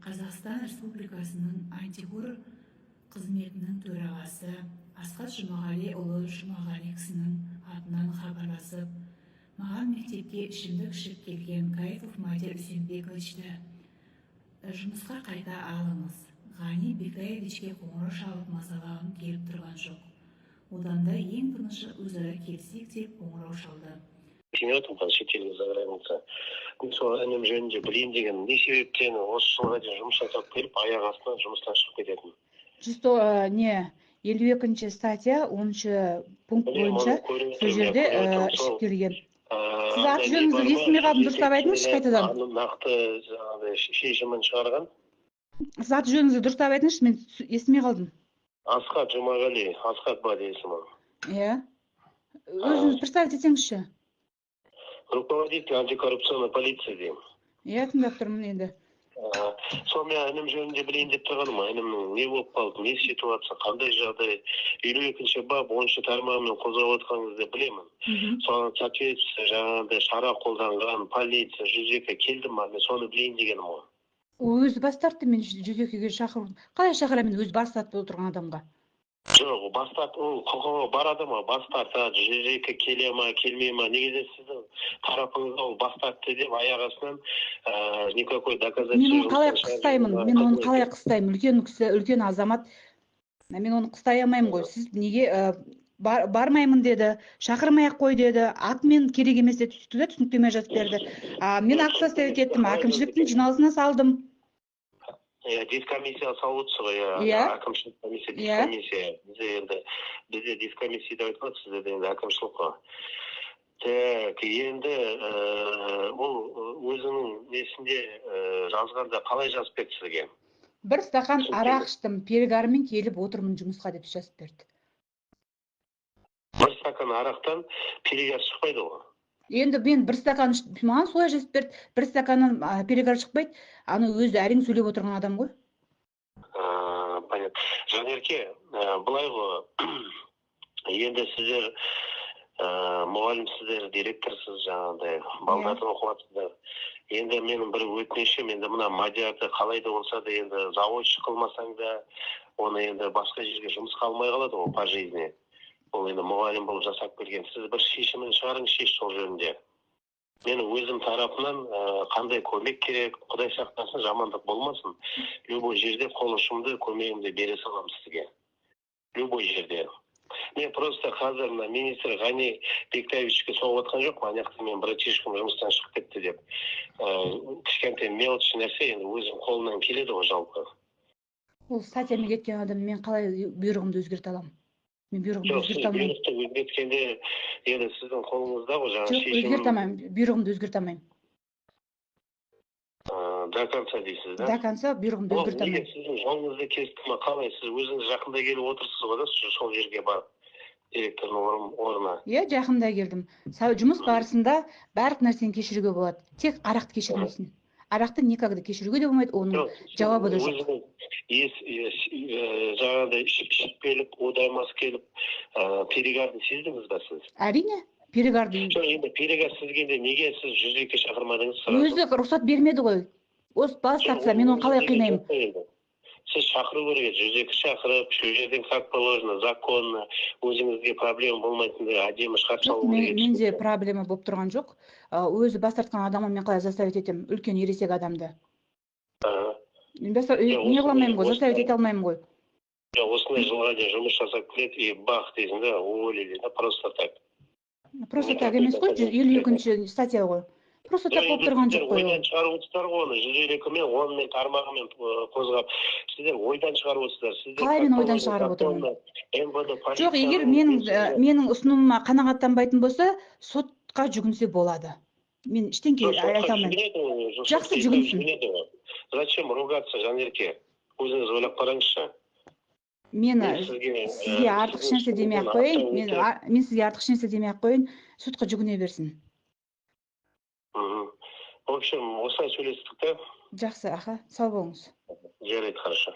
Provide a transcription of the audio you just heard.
Қазақстан Республикасының антикор қызметінің төрағасы Асхат Жұмағалиұлы Жұмағали кісінің атынан хабарласып, маған мектепке ішімдік ішіп келген Кайфов Мадияр Үсенбековичті жұмысқа қайта алыңыз. Ғани Бектаевичке қоңырау шалып мазалағым келіп тұрған жоқ, одан да ең тынышы өзара келісейік деп қоңырау шалды. Тимей отырмын қазір, шетелге, за граница. Мен сол інім жөнінде білейін деген, не себептен осы жылға дейін жұмыс жасап келіп, аяқ астынан жұмыстан шығып кететін? Не, 52-статья, 10-пункт Білемін, бойынша оны көріп сол отырмын, жерде иә, көріп отырмын. ішіп Сол келген. Сіз андай аты не жөніңізді бар ма, естімей қалдым, дұрыстап айтыңызшы қайтадан. Нақты жаңағыдай шешімін шығарған. Сіз аты жөніңізді дұрыстап айтыңызшы, мен естімей қалдым. Асхат Жұмағали, Асхат ба есімі. Иә, өзіңіз представить етсеңізші. Руководитель антикоррупционной полиции деймін. Иә, тыңдап тұрмын енді. Сол мен інім жөнінде білейін деп тұрғаным. Інімнің не болып қалды, не ситуация, қандай жағдай? 52-бап, 10-тармағымен қозғап отқаныңызды білемін. Соған соответствие жаңағыдай шара қолданған полиция, 102 келді ма? Мен соны білейін дегенім ғой. Ол өзі бас тартты. Мен 102-ге шақыру қалай шақырамын мен өзі бас тартып отырған адамға? Жоқ, бас тарт, ол құқығы бар адам ғой, бас тартады. 102 келе ма, келмей ма? Негізі сіздің тарапыңызда ол бас тартты деп аяқ астынан никакой доказательство Мен оны қалай жұмыстан шығарып қыстаймын? жіберуге Мен оны қызмет қалай қыстаймын? Үлкен кісі, үлкен азамат, мен оны қыстай алмаймын ғой. Сіз неге бармаймын деді, шақырмай ақ қой деді, атымен керек емес деді, сөйтті да түсініктеме жазып берді. А мен акт составить еттім, әкімшіліктің жиналысына салдым. Иә, дискомиссия салып отырсыз ғой, иә? Иә. Әкімшілік комиссия. Иә. Дискомиссия бізде енді, бізде дискомиссия деп айтылады, сіздерде енді әкімшілік қой. Так, енді ол өзінің несінде жазғанда қалай жазып берді сізге? «Бір стақан Түсінікті. арақ іштім, перегармен келіп отырмын жұмысқа», — деп жазып берді. Бір стакан арақтан перегар шықпайды ғой. Енді мен бір стакан маған солай жазып берді: бір стаканнан перегар шықпайды. Ана өзі әрең сөйлеп отырған адам ғой. Понятно. Жанерке, былай ғой енді, сіздер мұғалімсіздер, директорсыз, жаңағыдай балдарды оқыватсыздар. Енді менің бір өтінішім, енді мына Мадиярды қалай да болса да енді завуч қылмасаң да, оны енді басқа жерге жұмысқа алмай қалады ғой по жизни. Ол енді мұғалім болып жасап келген. Сіз бір шешімін шығарыңызшы сол жөнінде. Мен өзім тарапынан қандай көмек керек, құдай сақтасын, жамандық болмасын, любой жерде қол ұшымды, көмегімді бере саламын сізге любой жерде. Мен просто қазір мына министр Ғани Бектаевичке соғып жатқан жоқпын, ана жақта менің братишкам жұмыстан шығып кетті деп. Кішкентай мелочь нәрсе енді, өзім қолымнан келеді ғой жалпы. Ол статьямен кеткен адам, мен қалай бұйрығымды өзгерте аламын? Мен бұйрығымды Жоқ, сіз өзгерте алмаймын. бұйрықты өзгерткенде енді сіздің қолыңызда ғой жаңағы Жоқ, шешім. өзгерте алмаймын, бұйрығымды өзгерте алмаймын. До конца дейсіз да? До конца бұйрығымды Ол өзгерте неге, алмаймын. сіздің жолыңызды кесті ма, қалай? Сіз өзіңіз жақында келіп отырсыз ғой да сол жерге барып, директордың орнына. Иә, жақында келдім. Жұмыс барысында барлық нәрсені кешіруге болады, тек арақты кешірмейсің. Арақты никогда кешіруге де болмайды, оның Жоқ, сіз жауабы да жоқ. Өзіңіз жаңағыдай ішіп келіп, удай мас келіп, перегарды сездіңіз ба сіз? Әрине, перегарды. Жоқ, енді перегар сезгенде неге сіз 102 шақырмадыңыз сразу? Өзі рұқсат бермеді ғой. Осы бас тартса, мен оны қалай қинаймын? Жоқ енді. Сіз шақыру керек еді, 102 шақырып, сол жерден как положено, законно, өзіңізге проблема болмайтындай әдемі шығарып Жоқ, салу керек еді. Менде проблема болып тұрған жоқ. Өзі бас тартқан адамға мен қалай заставить етемін, үлкен ересек адамды? Мен Жоқ, не қыла алмаймын ғой, заставить ете алмаймын ғой. Жоқ, осындай жылға дейін жұмыс жасап келеді и бах дейсің да, уволили да, просто так. Просто так емес қой, 152-статья ғой. Просто так болып тұрған жоқ қой ол. Ойдан шығарып отырсыздар ғой оны, 152-мен, онымен, тармағымен қозғап, сіздер ойдан шығарып отырсыздар. Сіздер Қалай мен ойдан как шығарып отырмын? положено, МВД, Жоқ, егер полицияның менің менің ұсынымыма қанағаттанбайтын болса, сотқа жүгінсе болады. Мен ештеңке Жоқ, сотқа айта алмаймын. жүгінеді ғой, жоқ, Жақсы, сотқа жүгінсін. жүгінеді ғой. Зачем ругаться, Жанерке? Өзіңіз ойлап қараңызшы. Мені Мен сізге, сізге артық сіздің ешнәрсе демей ақ сөзіңізден қояйын. Мен артық мен сізге артық ешнәрсе демей ақ қояйын, сотқа жүгіне берсін. В общем, осылай сөйлестік та. Жақсы, аха, сау болыңыз. Жарайды, хорошо.